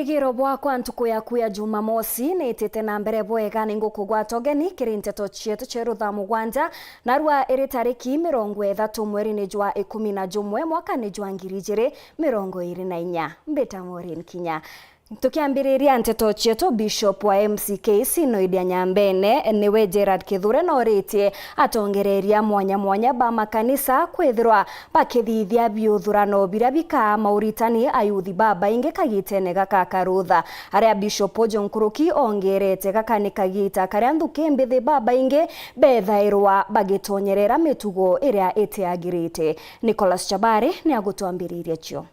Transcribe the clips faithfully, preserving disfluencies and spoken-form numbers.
Wigiro bwakwa ntuku yaku ya Jumamosi niitite na mbere bwega, ni ngukugwata ugeni kiri nteto cietu cia rutha mugwanja, narua iri tariki mirongo ithatu mwerine jwa ikumi na jumwe mwakani jwa ngiri ijiri mirongo iri na inya. Mbita Maureen Kinya. Tukiambiriria nteto cietu, Bishop wa M C K Synod ya Nyambene niwe Gerald Kithure noritie atongereria mwanya mwanya ba makanisa kwithirwa bakithithia biuthurano biria bikaa mauritani ayuthi babaingi kagitene gaka ka rutha, aria Bishop uju nkuruki ongerete gaka ni kagita karia nthuki mbithi babaingi bethairwa bagitonyerera mitugo iria itiagirite. Nicholas Chabari niagutwambiriria cio.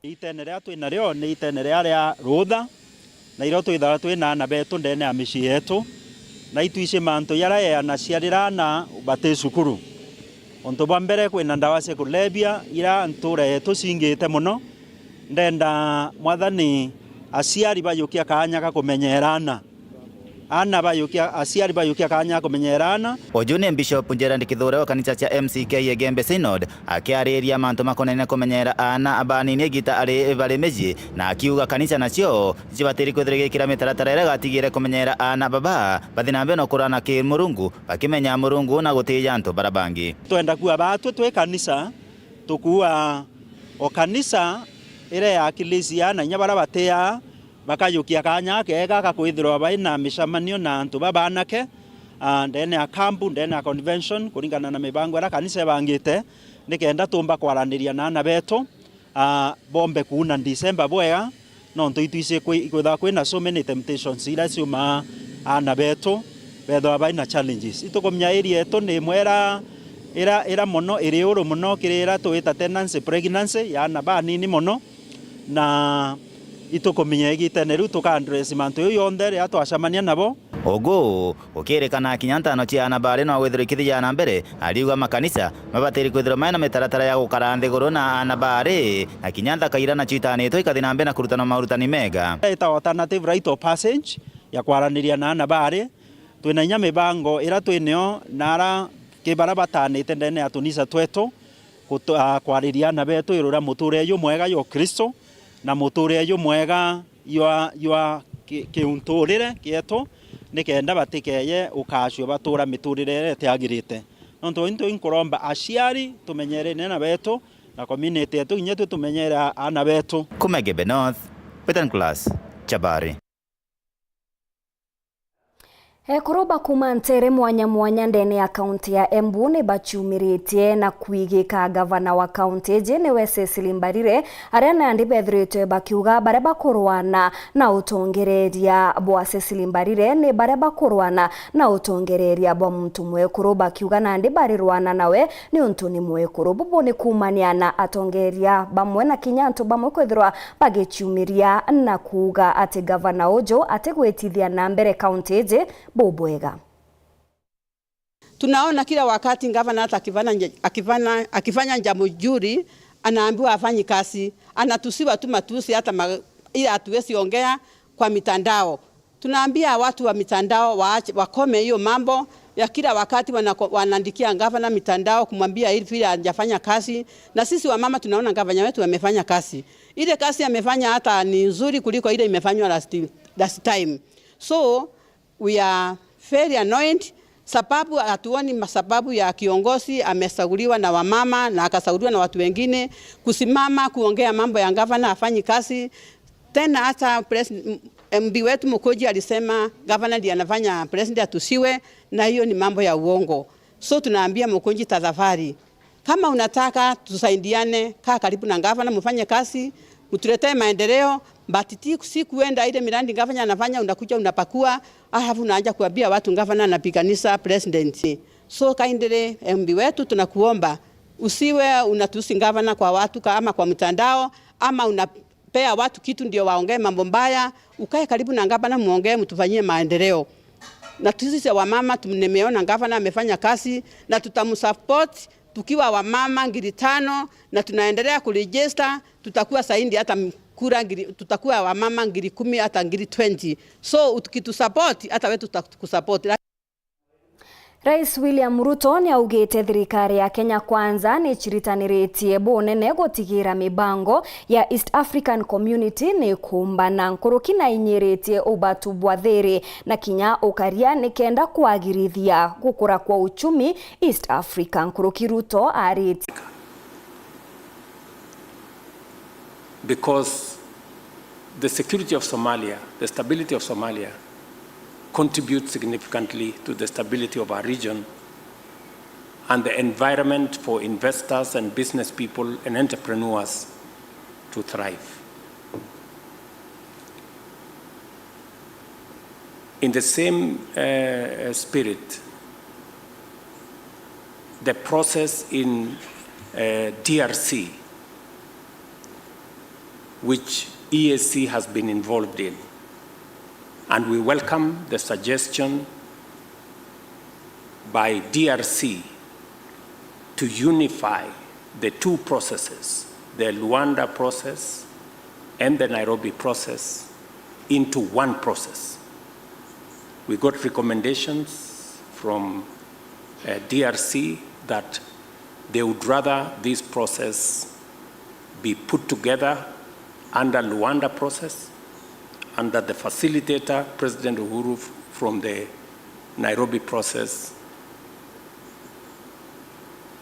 Itene riria twi nario ni itene riria ria rutha, na irio twithaga twi na aana betu ndene ya micii yetu, na itwici mantu jaria yeana ciarira aana bati cukuru. Untu bwa mbere, kwina ndawa cia kulevya ira ntuura yetu cingite mono. Ndenda Mwathani aciari bajukia kaanya ga kumenyeera aana. Aana bajukia, aciari bajukia kaanya ga kumenyeera aana. Uju ni Bishop Gerald Kithure wa kanisa cia M C K Igembe Synod akiariria mantu makonene kumenyeera aana banini igita ari bari micii, na akiuga kanisa nacio cibatiri kwithirwa igikira mitaratara iria igatigire kumenyeera aana baba bathi na mbere na ukura na ki Murungu, bakimenya Murungu na gutija antu bara bangi. Twenda kuuga baatwi twi kanisa, tukuuga o kanisa iria ya ecclesia na inya baria batia bakajukia kaanya keega ga kwithirwa bai na micemanio na antu babanake, ah, ndene ya camp, ndene ya convention, kuringana na mibango iria kanisa ibangite, nikenda tumba kwaraniria na aana betu, ah, bombe kuuna December bwega, nontu itwici kwi-, ikwithagwa kwina so many temptations iria ciumaa aana betu, bethagwa bai na challenges. Itukumenya area yetu ni imwe ira, ira, ira mono, iri uru mono kiri ira twita tenancy pregnancy ya aana banini mono, na itukumenya igitene riu tuka address mantu jau jonthe riria twacemania nabo. Ugu, gukirikana kinya ntano cia aana bari no withirwe ikithijaa na mbere, ariuga makanisa mabatiri kwithirwa mai na mitaratara ya gukara nthiguru na aana bari, na kinya nthaka ira nacio itanitwe ikathi na mbere na kurutanwa maurutani mega. Itawa alternative rite of passage ya kwaraniria na aana bari. Twina inya mibango ira twinio na ara ki bara batanite ndene ya tunisa twetu, kutu-, a, kwariria aana betu iguru ria muturire jumwega jwa Ukristo na muturire jumwega jwa, jwa ki-, kiunturire kietu, nikenda batikeye ukacua batura miturire iria itiagirite. Nontu into inkuromba aciari tumenyere aana betu na community yetu, kinya twi tumenyere a-, aana betu. Kuma Igembe North, Western Class, Chabari. Ekuru ba kuuma nteere mwanya mwanya ndene ya kaunti ya Embu ni baciumiritie na kwigika gavana wa kaunti iji niwe Cecily Mbarire, aria nandi bethiritwe bakiuga baria bakurwana na utongereria bwa Cecily Mbarire ni baria bakurwana na utongereria bwa muntu mwekuru, bakiuga nandi barirwana nawe niuntu ni mwekuru. Bubu ni kuumania na atongeria bamwe na kinya antu bamwe kwithirwa bagiciumiria na kuuga ati gavana uju atigwitithia na mbere kaunti iji bubwega. Tunaona kila wakati gavana hata akifanya nje-, akifanya, akifanya jambo nzuri, anaambiwa afanyi kazi, anatusiwa tu matusi hata ma-, ila hatuwezi ongea kwa mitandao. Tunaambia watu wa mitandao waache, wakome hiyo mambo ya kila wakati wanako-, wanaandikia gavana mitandao kumwambia hivi vile hajafanya kazi. Na sisi wamama tunaona gavana wetu amefanya kazi. Ile kazi amefanya hata ni nzuri kuliko ile imefanywa last, last time. So, we are very annoyed, sababu hatuoni ma-, sababu ya kiongozi amechaguliwa na wamama na akachaguliwa na watu wengine kusimama kuongea mambo ya gavana hafanyi kazi. Tena hata pres-, m-, M P wetu Mukunji alisema gavana ndiye anafanya president atusiwe, na hiyo ni mambo ya uongo. So tunaambia Mukunji, tafadhali, kama unataka tusaidiane, kaa karibu na gavana, mfanye kazi, mtuletee maendeleo, but ti, si kuenda ile miradi gavana anafanya, unakuja unapakua, alafu unaanza kuambia watu gavana anapiganisha president. So kindly, M P wetu, tunakuomba usiwe unatusi gavana kwa watu ka-, ama kwa mtandao, ama una- pea watu kitu ndio waongee mambo mbaya, ukae karibu na gavana, muongee, mtufanyie maendeleo. Na sisi wamama tumeona gavana amefanya kazi na tutamsupport tukiwa wamama ngiri tano, na tunaendelea kuregister, tutakuwa zaidi hata m-, kura ngiri, tutakuwa wamama ngiri kumi hata ngiri twenty. So, ukitusupport, hata wewe tutakusupport. Rais William Ruto niaugite thirikari ya Kenya Kwanza niciritaniritie bunene gutigira mibango ya East African Community nikumbana nkuruki na inyiritie ubatu bwa thiri na kinya ukaria nikenda kwagirithia gukura kwa uchumi East Africa. Nkuruki Ruto aritie. Because the security of Somalia, the stability of Somalia, contributes significantly to the stability of our region and the environment for investors and business people and entrepreneurs to thrive. In the same uh, spirit, the process in uh, D R C, which E A C has been involved in, and we welcome the suggestion by D R C to unify the two processes, the Luanda process and the Nairobi process, into one process. We got recommendations from uh, D R C that they would rather this process be put together under Luanda process, and that the facilitator, President Uhuru, from the Nairobi process,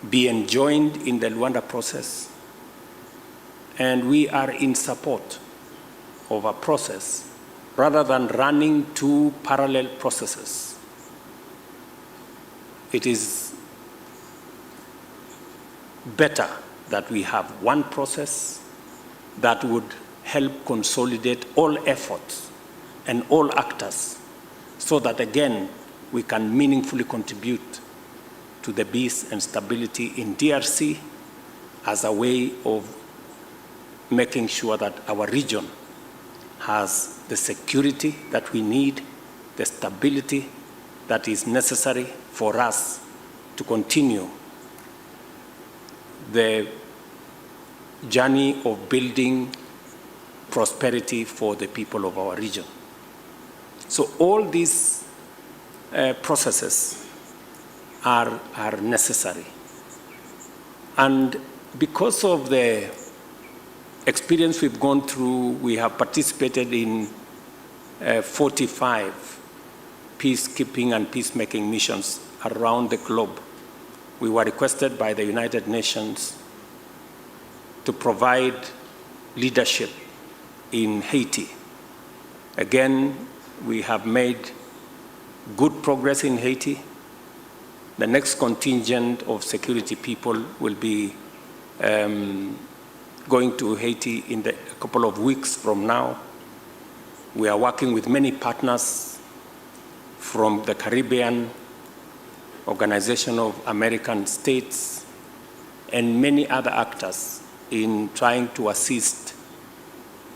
be enjoined in the Luanda process, and we are in support of a process rather than running two parallel processes. It is better that we have one process that would help consolidate all efforts and all actors so that again we can meaningfully contribute to the peace and stability in D R C as a way of making sure that our region has the security that we need, the stability that is necessary for us to continue the journey of building prosperity for the people of our region. So all these uh, processes are, are necessary. And because of the experience we've gone through, we have participated in uh, forty-five peacekeeping and peacemaking missions around the globe. We were requested by the United Nations to provide leadership in Haiti. Again, we have made good progress in Haiti. The next contingent of security people will be um, going to Haiti in the, a couple of weeks from now. We are working with many partners from the Caribbean, Organization of American States, and many other actors in trying to assist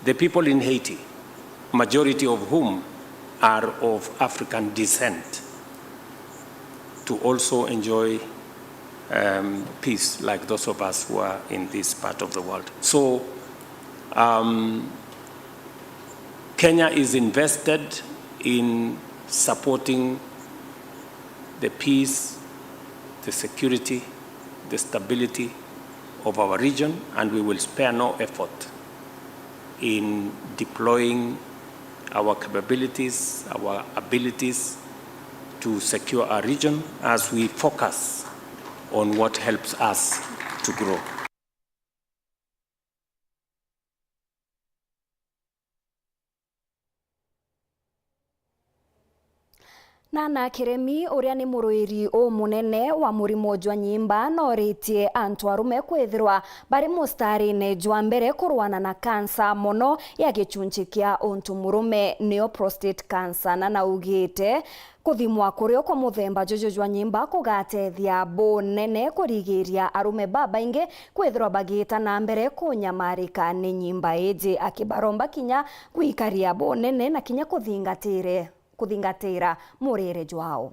the people in Haiti, majority of whom are of African descent, to also enjoy um, peace like those of us who are in this part of the world. So um, Kenya is invested in supporting the peace, the security, the stability of our region, and we will spare no effort in deploying our capabilities, our abilities to secure our region as we focus on what helps us to grow. Nana Kiremi, uria ni muruiri umunene wa murimo jwa nyimba, noritie antu arume kwithirwa bari mustarine jwa mbere kurwana na kansa mono ya gichunchi kia untu murume, niyo prostate cancer, na naugite kuthimwa kurio kwa muthemba juju jwa nyimba kugatethia bunene kurigiria arume babaingi kwithirwa bagiita na mbere kunyamarika ni nyimba iji, akibaromba kinya gwikaria bunene na kinya kuthingatire, kuthingatira murire jwao.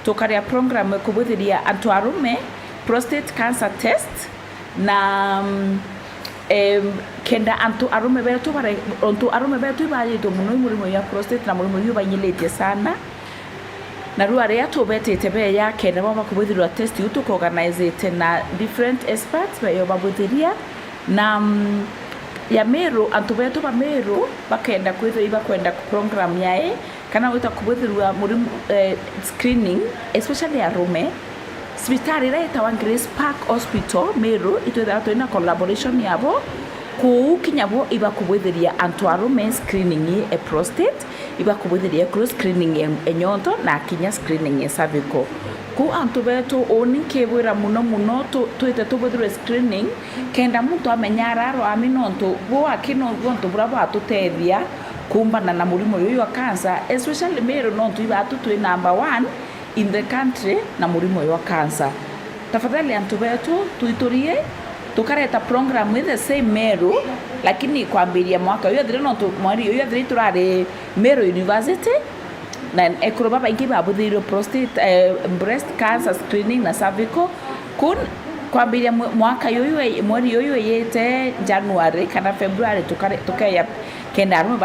Tukaria program kubuthiria antu arume prostate cancer test na mm, Em, kenda antu arume betu bare-, ontu arume betu ibaajitwe muno i murimo ya prostate na murimo uyu bainyilitie sana. Na riu aria tubetite beya kenda baba kubwithirwa test iu tukorganizite na different experts beyo babwithiria. Na, mm, ya Meru, antu betu ba Meru bakenda kwithirwa ibakwenda program yae, kana gwita kubwithirwa murimo, eh, screening, especially arume. Cibitari iria itawa Grace Park Hospital Meru, itwithaga twina collaboration yabo, kuu kinya bo ibakubwithiria antu arume screening e prostate, ibakubwithiria kuru screening e, e nyondo, na kinya screening e cervical. Kuu antu betu, uni nkibwira muno muno tu-, twite tubwithirwe screening, kenda muntu amenya ararwami nontu bu aki no-, nontu bura bwatutethia kumbana na murimo uyu wa cancer, especially Meru nontu ibatu twi number one in the country na murimo wa cancer. Tafadhali antu betu, twiturie, tukareta program i the same Meru, lakini kwambiria mwaka uyu athire, nontu mweri uyu athire turari Meru University, na ekuru babaingi babwithiirwe prostate, eh, breast cancer screening na cervical. Kun kwambiria mwe-, mwaka uyu, mweri uyu uyite January kana February, tukare-, tukeya kenda arume ba